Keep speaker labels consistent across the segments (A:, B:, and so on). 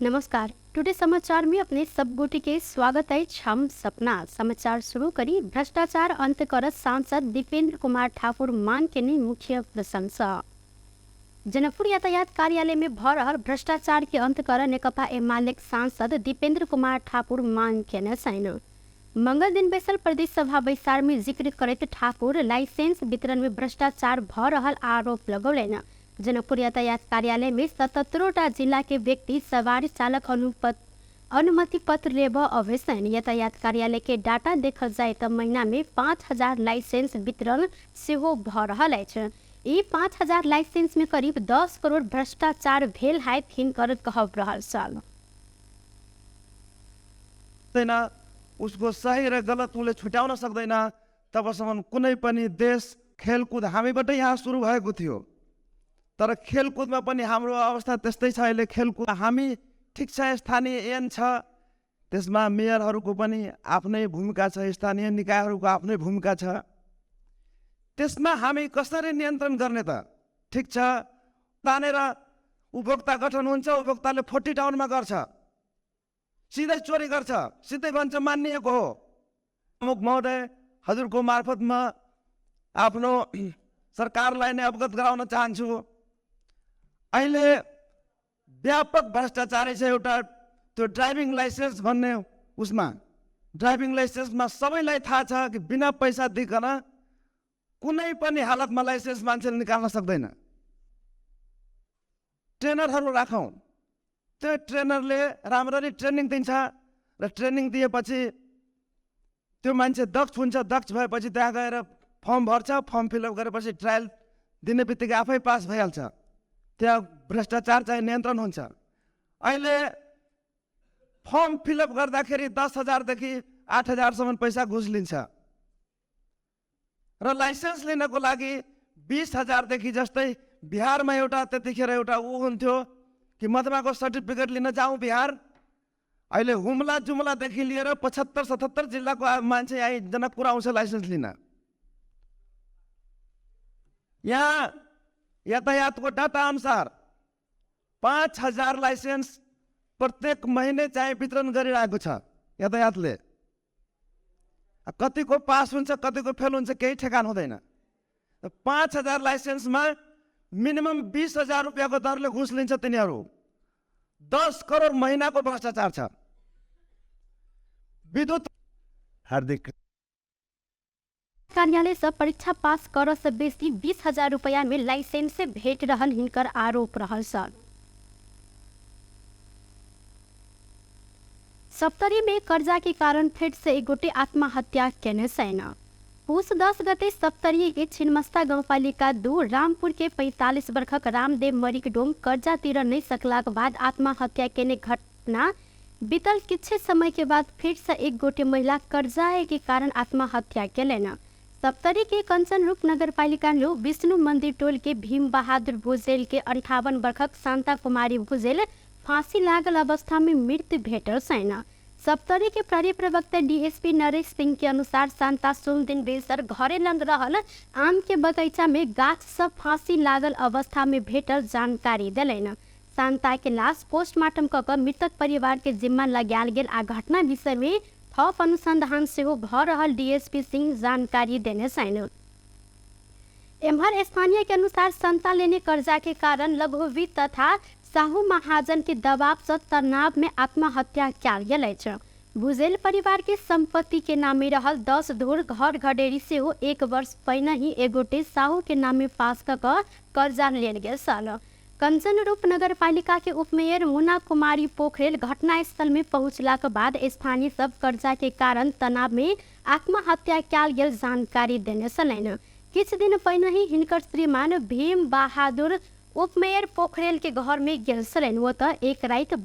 A: नमस्कार, टुडे समाचार में अपने सब गोटे के स्वागत अछि। हम सपना समाचार शुरू करी। भ्रष्टाचार अंत करत सांसद दीपेंद्र कुमार ठाकुर मांग केने मुख्य प्रशंसा। जनकपुर यातायात कार्यालय में भ रहल भ्रष्टाचार के अंत कर नेकपा एमालेक सांसद दीपेंद्र कुमार ठाकुर मांग केने छनि। मंगल दिन बैसल प्रदेश सभा बैसार में जिक्र करैत ठाकुर लाइसेंस वितरण में भ्रष्टाचार भ रहल आरोप लगौलनि। जनकपुर यातायात कार्यालय में 77टा जिला के व्यक्ति सवारी चालक अनुमति पत्र लेबऽ अबै छनि। यातायात कार्यालय के डाटा देखल जाय तऽ महीना में 5000 लाइसेंस वितरण सेहो भऽ रहल अछि। ई 5000 लाइसेंस में करीब 10 करोड़ भ्रष्टाचार भेल हैत हिनकर कहब रहल छल।
B: सक्दैन, उसको सही र गलत उसले छुट्याउन सक्दैन, तबसम्म कुनै पनि देश खेलकुद हामीबाटै यहाँ सुरु भएको थियो। तर खेलकुदमा पनि हाम्रो अवस्था त्यस्तै छ अहिले। खेलकुद हामी ठिक छ, स्थानीय ऐन छ, त्यसमा मेयरहरूको पनि आफ्नै भूमिका छ, स्थानीय निकायहरूको आफ्नै भूमिका छ, त्यसमा हामी कसरी नियन्त्रण गर्ने त? ठिक छ, तानेर उपभोक्ता गठन हुन्छ, उपभोक्ताले 40 डाउनमा गर्छ, सिधै चोरी गर्छ, सिधै भन्छ मानिएको हो। प्रमुख महोदय, हजुरको मार्फत म आफ्नो सरकारलाई नै अवगत गराउन चाहन्छु। अहिले व्यापक भ्रष्टाचारी छ एउटा त्यो ड्राइभिङ लाइसेन्स भन्ने, उसमा ड्राइभिङ लाइसेन्समा सबैलाई थाहा छ कि बिना पैसा दिइकन कुनै पनि हालतमा लाइसेन्स मान्छेले निकाल्न सक्दैन। ट्रेनरहरू राखौँ, त्यो ट्रेनरले राम्ररी ट्रेनिङ दिन्छ र ट्रेनिङ दिएपछि त्यो मान्छे दक्ष हुन्छ, दक्ष भएपछि त्यहाँ गएर फर्म भर्छ, फर्म फिलअप गरेपछि ट्रायल दिने बित्तिकै आफै पास भइहाल्छ। त्यहाँ भ्रष्टाचार चाहिँ नियन्त्रण हुन्छ। अहिले फर्म फिलअप गर्दाखेरि 10,000देखि 8,000सम्म पैसा घुस लिन्छ र लाइसेन्स लिनको लागि 20,000देखि, जस्तै बिहारमा एउटा त्यतिखेर एउटा ऊ हुन्थ्यो कि मदमाको सर्टिफिकेट लिन जाउँ बिहार, अहिले हुम्ला जुम्लादेखि लिएर 75-77 जिल्लाको मान्छे यहीँ जनकपुर आउँछ लाइसेन्स लिन। यहाँ यातायातको डाटा अनुसार 5,000 लाइसेन्स प्रत्येक महिने चाहिँ वितरण गरिरहेको छ यातायातले। कतिको पास हुन्छ, कतिको फेल हुन्छ, केही ठेगान हुँदैन। 5,000 लाइसेन्समा मिनिमम 20,000 रुपियाँको दरले घुस लिन्छ तिनीहरू। 10 करोड महिनाको भ्रष्टाचार छ। विद्युत
C: हार्दिक
A: कार्यालय से परीक्षा पास कर से बेसी 20,000 रुपया में लाइसेंस भेट रहल हिनकर आरोप रहल छल। सप्तरी में कर्जा के कारण फिर से एक गोटे आत्महत्या केने छनि। पुस 10 गते सप्तरी के छिन्मस्ता गाउँपालिका 2 रामपुर के 45 वर्षक रामदेव मरिक डोम कर्जा तिर नहीं सकलाक बाद आत्महत्या केने घटना बीतल किछ समय के बाद फिर से एक गोटे महिला कर्जा के कारण आत्महत्या केलनि। सप्तरी के कंचन रूप नगरपालिका लो विष्णु मंदिर टोल के भीम बहादुर भुजेल के 58 वर्षक शान्ता कुमारी भुजेल फांसी लागल अवस्था में मृत्यु भेटल छैन। सप्तरी के प्रहरी प्रवक्ता डीएसपी नरेश सिंह के अनुसार शान्ता सोम दिन बेसर घरे लग रहल आम के बगैचा में गाछ से फांसी लागल अवस्था में भेटल जानकारी देलनि। शान्ता के लाश पोस्टमार्टम क क मृतक परिवार के जिम्मा लगायल गेल आ घटना विषय में थप अनुसंधान सेहो भ रहल डीएसपी सिंह जानकारी देने छनि। एम्हर स्थानीय के अनुसार शान्ता लेने कर्जा के कारण लघुवित्त तथा साहू महाजन के दबाव से तनाव में आत्महत्या कयल गेल अछि। भुजेल परिवार के संपत्ति के नामे रहल 10 धुर घर घडेरी सेहो 1 वर्ष पहिने ही एगोटे साहू के नामे पास क क कर्जा लेल गेल छल। कंचन रूप नगरपालिका के उपमेयर मुना कुमारी पोखरेल घटनास्थल में पहुंचलाक बाद स्थानीय सब कर्जा के कारण तनाव में आत्महत्या कयल गेल जानकारी देने छलनि। किछ दिन पहिने ही हिनकर श्रीमान भीम बहादुर उपमेयर पोखरेल के घर में गेल छलनि। ओतऽ एक राति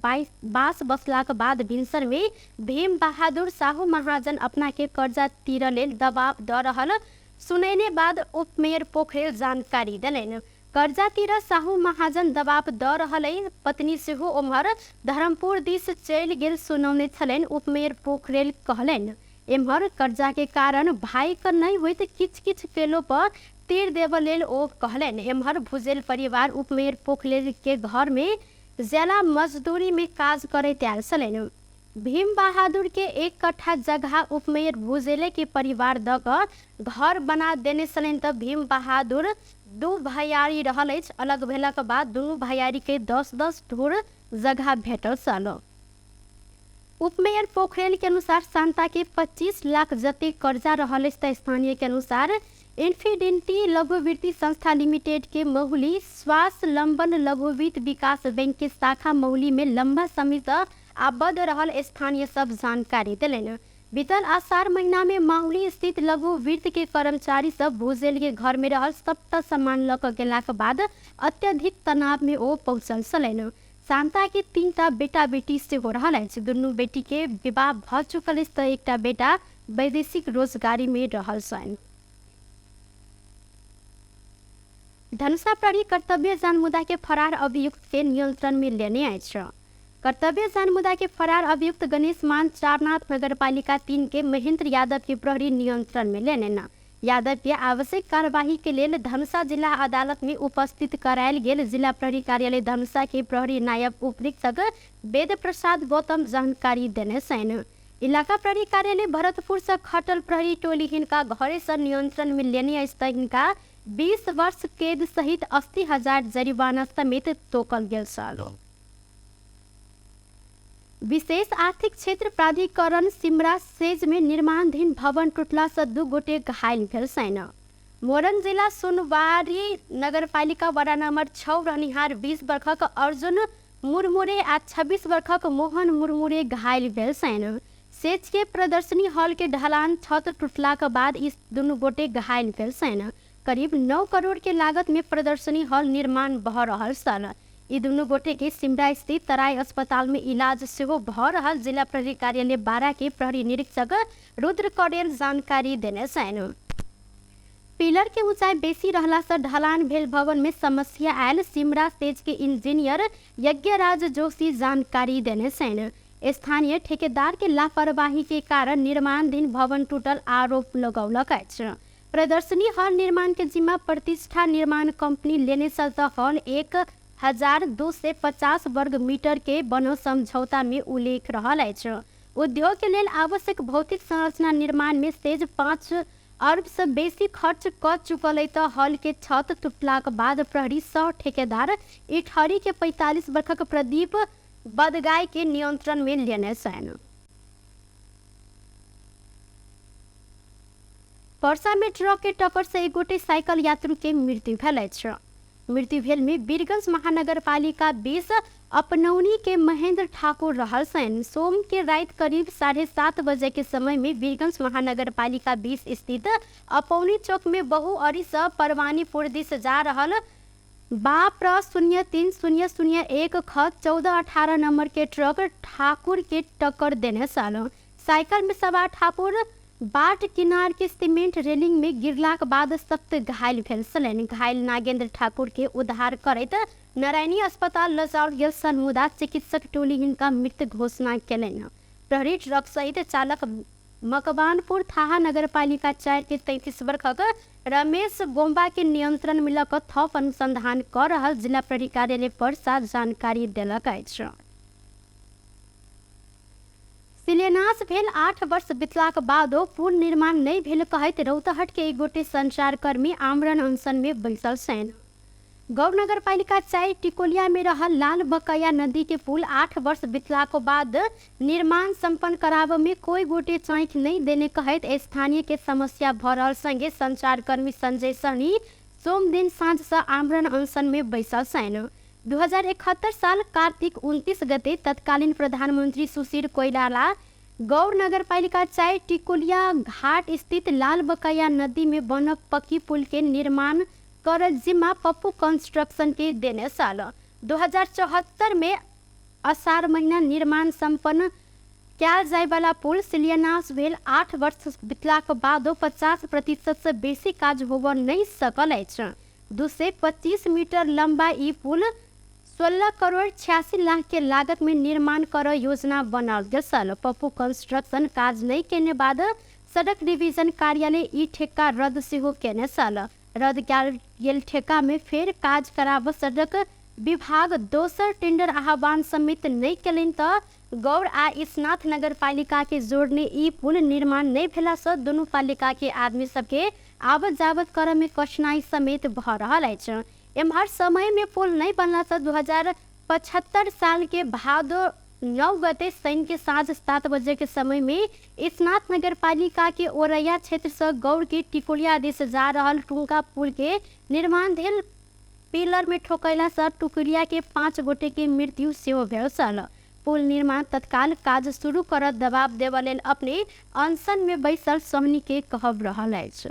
A: बास बसलाक बाद भिनसर में भीम बहादुर साहू महाजन अपना के कर्जा तीर लेल दबाव द रहल सुनैने बाद उपमेयर पोखरेल जानकारी देलनि। कर्जा तीर साहू महाजन दबाव द रहल पत्नी सेहो ओम्हर धर्मपुर दिस चलि गेल सुनौने छलनि उपमेयर पोखरेल कहलनि। एम्हर कर्जा के कारण भाई के नहि होइत किछ किछ केलो पर तीर देव लेल ओ कहलनि। एम्हर भुजेल परिवार उपमेयर पोखरेल के घर में ज्याला मजदूरी में काज करैत आयल छलनि। भीम बहादुर के 1 कट्ठा जगह उपमेयर भुजेले के परिवार द क घर बना देने छलनि त भीम बहादुर 2 भैयारी रहल अछि। अलग भेलाक बाद दुनू भैयारी के 10-10 धुर जगह भेटल छल। उपमेयर पोखरेल के अनुसार शान्ता के 25 लाख जति कर्जा रहल अछि त स्थानीय के अनुसार इन्फिनिटी लघुवित्त संस्था लिमिटेड के महुली स्वावलंबन लघुवित्त विकास बैंक के शाखा महुली में लंबा समय से आबद्ध रहल स्थानीय सब जानकारी देलनि। बीतल आषाढ़ महीना में माहुली स्थित लघु वित्त के कर्मचारी सब भूजेल के घर में रहल सबटा सामान लऽ कऽ गेलाक बाद अत्यधिक तनाव में ओ पहुँचल छलनि। शान्ता के 3टा बेटा बेटी सेहो रहल अछि। दुनू बेटी के विवाह भऽ चुकल अछि तऽ एकटा बेटा वैदेशिक रोजगारी में रहल छनि। धनुषा प्रहरी कर्तव्य जानमुदा के फरार अभियुक्त के नियंत्रण में लेने अछि। कर्तव्य जानमुदा के फरार अभियुक्त गणेश मान चारनाथ नगरपालिका 3 के महेंद्र यादव के प्रहरी नियंत्रण में लेने न। यादव के आवश्यक कार्यवाही के लेल धनुषा जिला अदालत में उपस्थित करायल गेल जिला प्रहरी कार्यालय धनुषा के प्रहरी नायब उपरीक्षक वेद प्रसाद गौतम जानकारी देने छनि। इलाका प्रहरी कार्यालय भरतपुर से खटल प्रहरी टोली हिनका घरे से नियंत्रण में लेने अछि त हिनका 20 वर्ष कैद सहित 80,000 जरिमाना समेत तोकल गेल छल। विशेष आर्थिक क्षेत्र प्राधिकरण सिमरा सेज में निर्माणाधीन भवन टूटला से 2 गोटे घायल भेल छनि। मोरंग जिला सोनवारी नगरपालिका वडा नंबर 6 रहनिहार 20 वर्षक अर्जुन मुरमुरे आ 26 वर्षक मोहन मुरमुरे घायल भेल छनि। सेज के प्रदर्शनी हॉल के ढलान छत टूटला के बाद इस दुनू गोटे घायल भेल छनि। करीब 9 करोड़ के लागत में प्रदर्शनी हॉल निर्माण भऽ रहल छल। यी दुनू गोटे के सिमरा स्थित तराई अस्पताल में इलाज सेहो भऽ रहल जिला प्रहरी कार्यालय 12 के प्रहरी निरीक्षक रुद्र कडेल जानकारी देने छनि। पिलर के ऊंचाई बेसी रहला से ढलान भेल भवन में समस्या आयल सिमरा सेज के इंजीनियर यज्ञराज जोशी जानकारी देने छनि। स्थानीय ठेकेदार के लापरवाही के कारण निर्माणाधीन भवन टूटल आरोप लगौलक अछि। प्रदर्शनी हॉल निर्माण के जिम्मा प्रतिष्ठा निर्माण कंपनी लेने छल त हॉल 1250 वर्ग मीटर के बनल समझौता में उल्लेख रहल अछि। उद्योग के लेल आवश्यक भौतिक संरचना निर्माण में सेज 5 अरब से बेसी खर्च क चुकल अछि त हॉल के छत टूटलाक बाद प्रहरी सह ठेकेदार इटहरी के 45 वर्षक प्रदीप बदगाई के नियंत्रण में लेने छनि। पर्सा में ट्रक के टक्कर से एक गोटे साइकिल यात्रु के मृत्यु भेल अछि। मृत्यु भेल में वीरगंज महानगरपालिका 20 अपनौनी के महेंद्र ठाकुर रहल छनि। सोम के रात करीब 7:30 बजे के समय में वीरगंज महानगरपालिका 20 स्थित अपौनी चौक में बहुअरी से परवानीपुर दिस जा रहल बाप्र 030001 ख 1418 नंबर के ट्रक ठाकुर के टक्कर देने छल। साइकिल में सवार ठाकुर बाट किनार के सीमेंट रेलिंग में गिरलाक बाद सख्त घायल भेल छलनि। घायल नागेंद्र ठाकुर के उद्धार करैत नारायणी अस्पताल लजाओल गेल छल, मुदा चिकित्सक टोली हिनका मृत घोषणा केलनि। प्रहरी ट्रक सहित चालक मकवानपुर थाहा नगरपालिका 4 के 33 वर्षक रमेश गोम्बा के नियंत्रण में लऽ कऽ थप अनुसंधान कऽ रहल जिला प्रहरी कार्यालय पर्सा जानकारी देलक अछि। शिलान्यास भेल 8 वर्ष बितलाक बादो पुल निर्माण नहि भेल कहैत रौतहट के एक गोटे संचारकर्मी आमरण अनशन में बैसल छनि। गौर नगरपालिका 4 टिकोलिया में रहल लाल बकैया नदी के पुल 8 वर्ष बितलाक बाद निर्माण सम्पन्न कराबऽ में कोई गोटे चाँखि नहि देने कहैत स्थानीय के समस्या भऽ रहल संगे संचारकर्मी संजय सहनी सोमदिन साँझ से आमरण अनशन में बैसल छनि। 2071 साल कार्तिक 29 गते तत्कालीन प्रधानमन्त्री सुशील कोइराला गौर नगरपालिका 4 टिकोलिया घाट स्थित लाल बकैया नदी में बनल पक्की पुल के निर्माण कर जिम्मा पप्पू कंस्ट्रक्शन के देने साल 2074 में असार महीना निर्माण सम्पन्न कयल जायवाला पुल शिलान्यास भेल 8 वर्ष बितलाक बादो 50% से बेसी काज होबऽ नहि सकल अछि। 225 मीटर लम्बा ई पुल 16 करोड़ 86 लाख के लागत में निर्माण कर योजना बनाओल गेल छल। पप्पू कंस्ट्रक्शन काज नहि केने बाद सड़क डिवीजन कार्यालय ई ठेक्का रद्द सेहो केने छल। रद्द कयल गेल ठेक्का में फेर काज कराबऽ सड़क विभाग दोसर टेंडर आह्वान समेत नहि केलनि तऽ गौर आ इसनाथ नगरपालिका के जोड़ने ई पुल निर्माण नहि भेला से दुनू पालिका के आदमी सबके आवत जावत करऽ में कठिनाई समेत भऽ रहल अछि। एम्हर समय में पुल नहीं बनला से 2075 साल के भादो 9 गते शनि के साँझ 7 बजे के समय में इसनाथ नगरपालिका के ओरैया क्षेत्र से गौर के टिकुलिया दिस जा रहल टुंका पुल के निर्माण भेल पिलर में ठोकैला से टुकुलिया के 5 गोटे के मृत्यु सेहो भेल छल। पुल निर्माण तत्काल काज शुरू करत दबाव देबऽ लेल अपने अनशन में बैसल सोहनी के कहब रहल अछि।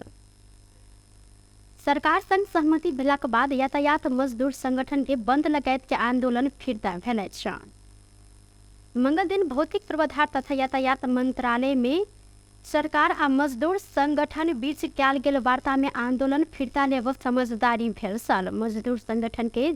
A: सरकार संग सहमति भेलाक बाद यातायात मजदूर संगठन के बंद लगायत के आंदोलन फिर्ता भेल अछि। मंगल दिन भौतिक पूर्वाधार तथा यातायात मंत्रालय में सरकार आ मजदूर संगठन बीच कयल गेल वार्ता में आंदोलन फिर्ता लेबऽ समझदारी भेल छल। मजदूर संगठन के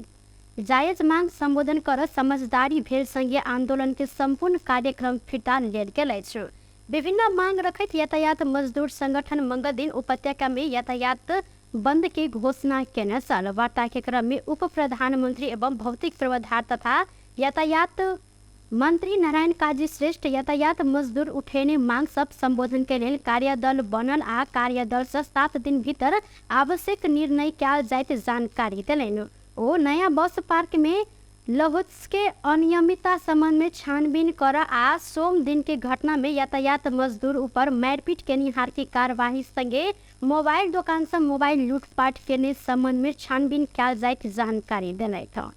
A: जायज मांग संबोधन कर समझदारी भेल संगे आंदोलन के संपूर्ण कार्यक्रम फिर्ता लेल गेल अछि। विभिन्न मांग रखैत यातायात मजदूर संगठन मंगल दिन उपत्यका में यातायात बंद के घोषणा केने छल। वार्ता के क्रम में उप प्रधानमंत्री एवं भौतिक पूर्वाधार तथा यातायात मंत्री नारायण काजी श्रेष्ठ यातायात मजदूर उठेने मांग सब संबोधन के लेल कार्यदल बनल आ कार्यदल से 7 दिन भीतर आवश्यक निर्णय कयल जाइत जानकारी देलनि। ओ नया बस पार्क में लहुत्स के अनियमितता संबंध में छानबीन कर आ सोम दिन के घटना में यातायात मजदूर ऊपर मारपीट केनिहार के कार्यवाही संगे मोबाइल दोकान से मोबाइल लूटपाट केने संबंध में छानबीन कयल जाइत जानकारी देलथि।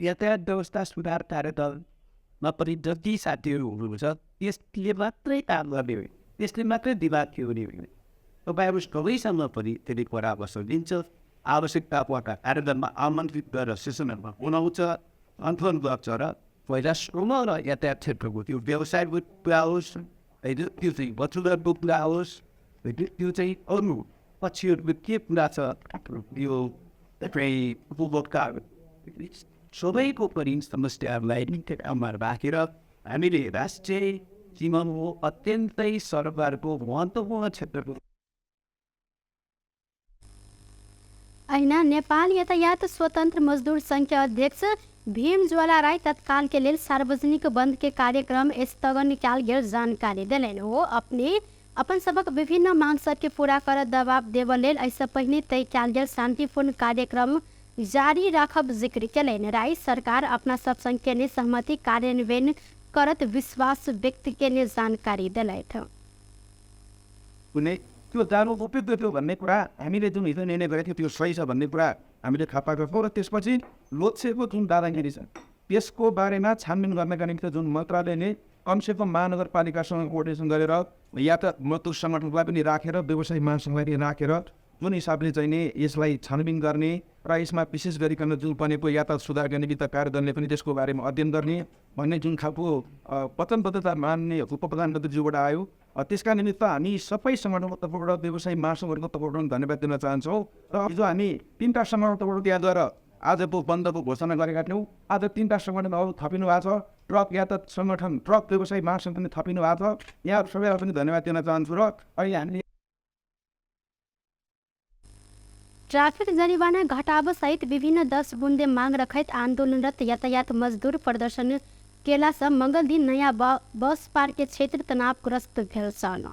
C: यातायात व्यवस्था सुधार कार्यदलमा पनि जति साथीहरू हुनुहुन्छ त्यसले मात्रै काम गर्ने होइन, त्यसले मात्रै दिमाग खेल्ने होइन। तपाईँहरू सबैसँग पनि त्यसले परामर्श दिन्छ, आवश्यकता पर्दा कार्यदलमा आमन्त्रित गरेर सेसनहरूमा बोलाउँछ, अन्तरण गर्छ र पहिला श्रम र यातायात क्षेत्रको त्यो व्यवसायको कुरा होस् होइन, त्यो चाहिँ वसुलको कुरा होस् होइन, त्यो चाहिँ अरू पक्षीहरूको के कुरा छ, यो चाहिँ उपभोक्ताहरू सबैको पनि समस्याहरूलाई ठाउँमा राखेर हामीले राष्ट्रिय जीवनको अत्यन्तै सरकारको महत्त्वपूर्ण क्षेत्रको
A: अहिना नेपाल यातायात स्वतन्त्र मजदूर संघ के अध्यक्ष भीम ज्वाला राय तत्काल के लेल सार्वजनिक बंद के कार्यक्रम स्थगन कयल गेल जानकारी देलनि। ओ अपने अपन सबक विभिन्न मांग सबके पूरा कर दबाव देबऽ लेल एहिसँ पहिने तय कयल गेल शांतिपूर्ण कार्यक्रम जारी राखब जिक्र केलनि। राय सरकार अपना सब संग केने सहमति कार्यान्वयन करत विश्वास व्यक्त केने जानकारी देलथि।
C: कुनै त्यो जानु उपयुक्त थियो भन्ने कुरा हामीले जुन हिजो निर्णय गरेको थियो त्यो सही छ भन्ने कुरा हामीले थाहा पाएको थियौँ र त्यसपछि लोत्सेको जुन दादागिरी छ त्यसको बारेमा छानबिन गर्नका निम्ति जुन मन्त्रालयले कमसेकम महानगरपालिकासँग कोअर्डिनेसन गरेर या त मजदुर सङ्गठनलाई पनि राखेर व्यवसायी महासङ्घलाई पनि राखेर जुन हिसाबले चाहिँ नि यसलाई छानबिन गर्ने र यसमा विशेष गरिकन जुन बनेको यातायात सुधार गर्ने वित्त कार्यदलले पनि त्यसको बारेमा अध्ययन गर्ने भन्ने जुन खालको वचनबद्धता मान्ने उप प्रधानमन्त्रीज्यूबाट आयो, त्यसका निमित्त हामी सबै सङ्गठनको तर्फबाट व्यवसायी महासङ्घहरूको तर्फबाट धन्यवाद दिन चाहन्छौँ। र हिजो हामी 3टा सङ्गठनको तर्फबाट त्यहाँ गएर आजको बन्दको घोषणा गरेका थियौँ। आज 3टा सङ्गठनहरू थपिनु भएको छ, ट्रक यातायात सङ्गठन, ट्रक व्यवसायी महासङ्घ पनि थपिनु भएको छ। यहाँ सबैलाई पनि धन्यवाद दिन चाहन्छु र अहिले हामीले
A: ट्राफिक जरिवाना घटाव सहित विभिन्न 10 बुँदे मांग रखैत आंदोलनरत यातायात मजदूर प्रदर्शन केला से मंगल दिन नया बस पार्क के क्षेत्र तनावग्रस्त भेल छल।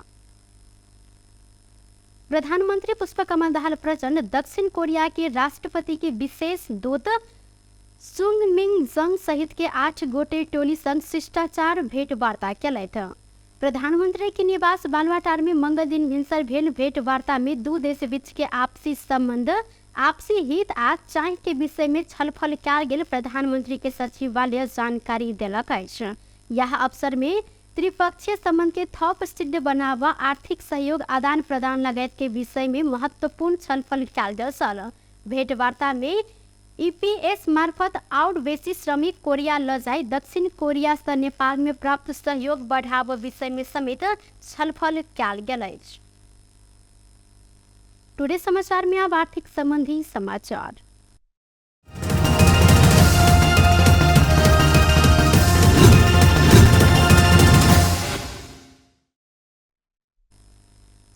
A: प्रधानमंत्री पुष्पकमल दाहाल प्रचण्ड दक्षिण कोरिया के राष्ट्रपति के विशेष दूत सुंग मिंग जंग सहित के 8 गोटे टोली संग शिष्टाचार भेंटवार्ता केलथि। प्रधानमंत्री के निवास बालुवाटार में मंगल दिन भिनसर भेल भेंटवार्ता में दू देश बीच के आपसी संबंध, आपसी हित आ चाह के विषय में छलफल कयल गेल प्रधानमंत्री के सचिवालय जानकारी देलक अछि। यह अवसर में त्रिपक्षीय संबंध के थप सिद्ध बनाव, आर्थिक सहयोग आदान प्रदान लगायत के विषय में महत्वपूर्ण छलफल कयल गेल छल। भेंटवार्ता में ईपीएस मार्फत आउट बेसी श्रमिक कोरिया ल जाई दक्षिण कोरिया से नेपाल में प्राप्त सहयोग बढ़ाव विषय में समेत छलफल कयल गेल अछि। टुडे समाचार में अब आर्थिक संबंधी समाचार।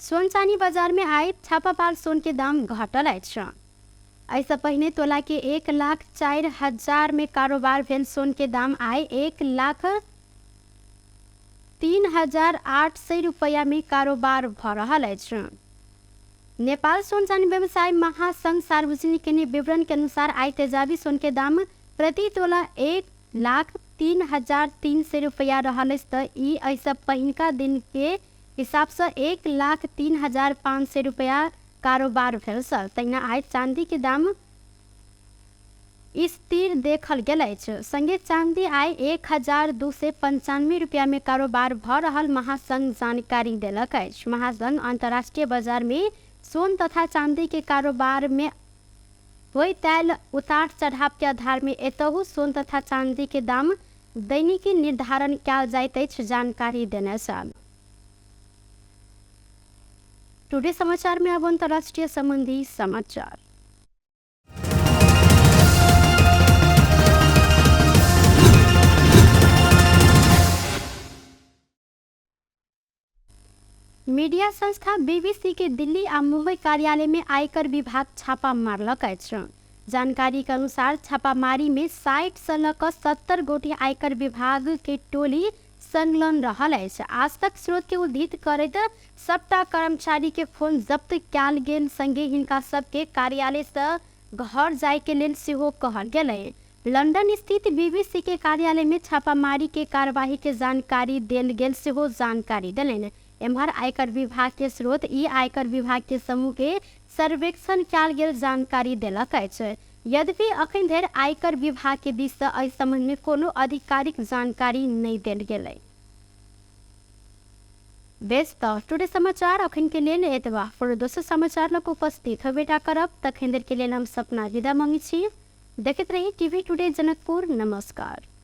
A: सोन चानी बाजार में आइ छापापाल सोन के दाम घटल अछि। एहिसँ पहिने तोला के 1,04,000 में कारोबार भेल सोन के दाम आइ 1,03,800 रुपैया में कारोबार भऽ रहल अछि। नेपाल सोन चानी व्यवसाय महासंघ सार्वजनिक केने विवरण के अनुसार आइ तेजाबी सोन के दाम प्रति तोला 1,03,300 रुपैया रहल अछि तऽ ई एहिसँ पहिनका दिन के हिसाबसँ 1,03,500 रुपैया कारोबार भेल छल। तहिना आइ चाँदी के दाम स्थिर देखल गेल अछि। संगे चाँदी आइ 1,295 रुपैया में कारोबार भऽ रहल महासंघ जानकारी देलक अछि। महासंघ अंतर्राष्ट्रीय बाजार में सोन तथा चाँदी के कारोबार में होइत आयल उतार चढ़ाव के आधार में एतहु सोन तथा चाँदी के दाम दैनिकी निर्धारण कयल जाइत अछि जानकारी देने छल। टुडे समाचार में अब अंतर्राष्ट्रीय संबंधी समाचार। मीडिया संस्था बीबीसी के दिल्ली आ मुंबई कार्यालय में आयकर विभाग छापा मारलक अछि। जानकारी के अनुसार छापामारी में 60 से लऽ कऽ 70 गोटे आयकर विभाग के टोली संलग्न रहल अछि। आज तक स्रोत के उद्धृत करैत सबटा कर्मचारी के फोन जब्त कयल गेल संगे हिनका सबके कार्यालय से घर जाय के लेल सेहो कहल गेलै। लंदन स्थित बीबीसी के कार्यालय में छापामारी के कार्यवाही के जानकारी देल गेल सेहो जानकारी देलनि। एम्हर आयकर विभाग के स्रोत ई आयकर विभाग के समूह के सर्वेक्षण कयल गेल जानकारी देलक अछि। यद्यपि अखन धरि आयकर विभाग के दिस से एहि संबंध में कोनो आधिकारिक जानकारी नहि देल गेलै। बेस तऽ टुडे समाचार अखन के लेल एतबा। फेर दोसर समाचार लऽ कऽ उपस्थित होबेटा करब। तखन देर के लेल हम सपना विदा मांगै छी। देखैत रही टीवी टुडे जनकपुर। नमस्कार।